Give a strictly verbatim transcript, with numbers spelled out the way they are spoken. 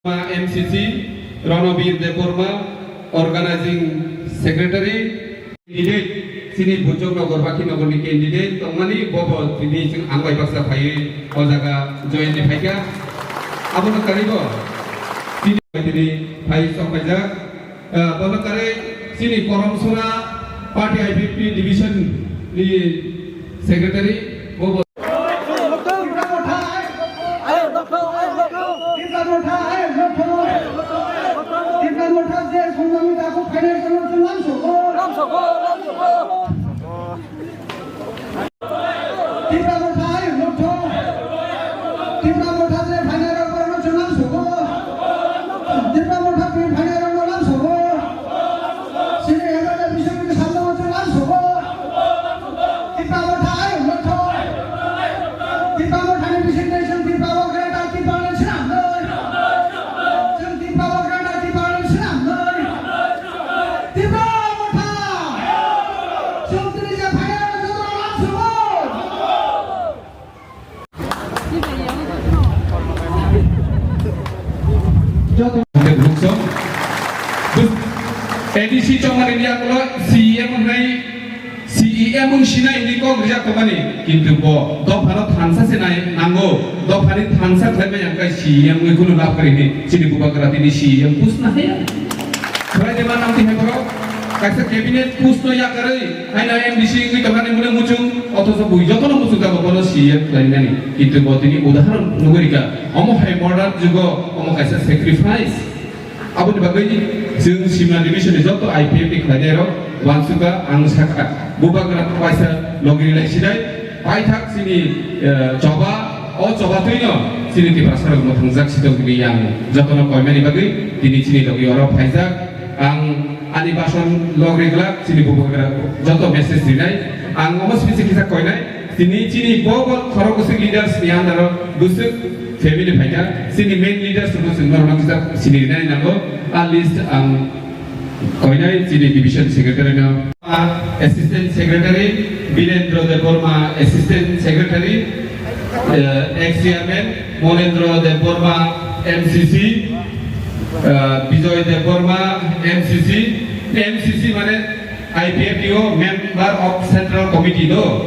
M C C, Ronobir Debbarma, Organizing Secretary, candidate, chini Bujok Nogor Bakhi Nogor ni candidate tongmani bobo tini chwng ang bai baksa phaiwi o jaga join ni phaikha. Abono karibo chini tini phai sok phaijak. Ah, bono kare chini Korom Sora Party I P F T Division ni Secretary, bobo. Tipra Motha ayuk nukthung. Tipra Motha je phainairokno chwng lamsogo. Tipra Motha twi phainairokno lamsogo. Chini M L A bisingtwi samno chwng lamsogo. Tipra Motha ayuk nukthung. Tipra Mothani bisingtwi chwng Tipra o greater Tipraland swnamnai. Chwng Tipra o greater Tipraland swnamnai. Tipra Motha! Chwng tini je phainairokno jotono lamsogo. Joto. A D C chongmani yakulo C E M hwnwi, C E M wng sinai hwnwi kok rijak tongmani, kintu bo dophano thansa se nai nango, dophani thansa khlai maya hwnkhe C E M wngwi kunu lab kwrwi hwnwi chini bubagra tini C E M post nahaya. Khwlai de ma nang tini borok kaisa cabinet post no yakarwi haino M D C wngwi tongmani mune muchung, othocho bui jotono muchung jago bono C E M khlainani. Kintu bo tini udaharon nugwi rikha. Omo hai modern jugo omo kaisa sacrifice. Aboni bagwi chwng Simna division ni joto I P F T khlainairok wansukha, ang sakha bubagra kaisa logi rilai sinai paithak chini, eh, choba, o choba twino chini Tiprasa rok mwthangjak sitok tini yang jotono koimani bagwi tini chini logi oro phaijak. Ang ani bason log rijak chini bubagra joto message rinai. Ang omo simi se kisa koinai. Tini chini bo bo khorok bwswk leaders ni under o bwswk family phaikha. Chini main leaders no chwng norok kisa sini rinani nango. A list ang koinai chini division secretary no. Assistant Secretary, Birendra Debbarma, Assistant Secretary, eh, ex chairman, Monendra Debbarma, M C C, eh, Bijoy Debbarma, M C C, M C C mane I P F T o member of Central Committee do.